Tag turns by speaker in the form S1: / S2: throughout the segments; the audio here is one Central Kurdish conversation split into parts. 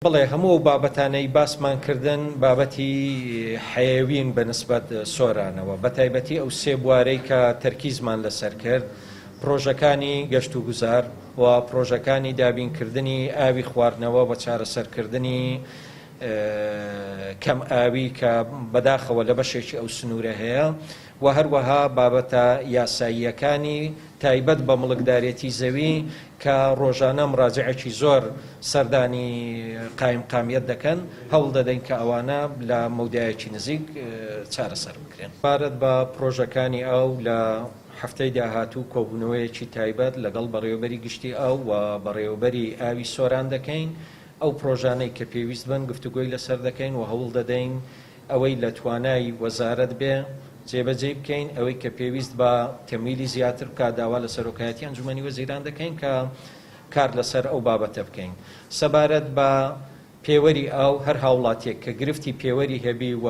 S1: بەڵێ هەموو ئەو بابەتانەی باسمان کردن بابەتی حەیەوین بە نسبەت سۆرانەوە، بەتایبەتی ئەو سێ بوارەی کە تەرکیزمان لەسەر کرد، پرۆژەکانی گەشتوگوزار و پرۆژەکانی دابینکردنی ئاوی خواردنەوە و چارەسەرکردنی کەم ئاوی کە بەداخەوە لە بەشێکی ئەو سنوورە هەیە و هەروەها بابەتە یاساییەکانی تایبەت بە مڵکدارێتی زەوی کە ڕۆژانە مڕاجعێکی زۆر سەردانی قایمقامیەت دەکەن، هەوڵ دەدەین کە ئەوانە لە مەودایەکی نزیک چارەسەر بکرێن. سەبارەت بە پڕۆژەکانی ئاو لە هەفتەی داهاتوو کۆبوونەوەیەکی تایبەت لەگەڵ بەڕێوەبەری گشتی ئاو و بەڕێوەبەری ئاوی سۆران دەکەین، ئەو پڕۆژانەی کە پێویست بن گفتوگۆی لەسەر دەکەین و هەوڵ دەدەین ئەوەی لە توانای وەزارەت بێ جێبەجێی بکەین، ئەوەی کە پێویست بە تەمویلی زیاتر بکات داوا لە سەرۆکایەتی ئەنجومەنی وەزیران دەکەین کە کار لەسەر ئەو بابەتە بکەین. سەبارەت بە پێوەری ئاو، هەر هاوڵاتیەک کە گرفتی پێوەری هەبی و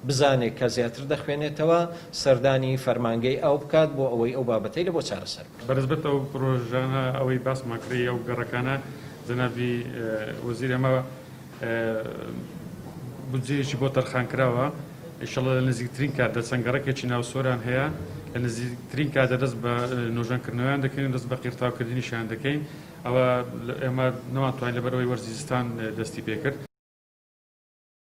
S1: بزانێ کە زیاتر دەخوێنێتەوە، سەردانی فەرمانگەی ئاو بکات بۆ ئەوەی ئەو بابەتەی لە بۆ چارەسەر بکرێت.
S2: بەنسبەت ئەو پڕۆژانە ئەوەی باسمان کرد ئەو گەڕەکانە جەنابی وەزیر ئەمە بودجەیەکی بۆ تەرخانکراوە، ئیشەڵا لە نزیکترین کاتدا چەند گەڕەکێکی ناو سۆران هەیە، لە نزیکترین کاتدا دەست بە نۆژەنکردنەوەیان دەکەین و دەست بە قیرتاوکردنیشیان دەکەین، ئەوە ئێمە نەمانتوانی لەبەرئەوەی وەرزی زستان دەستی پێکرد.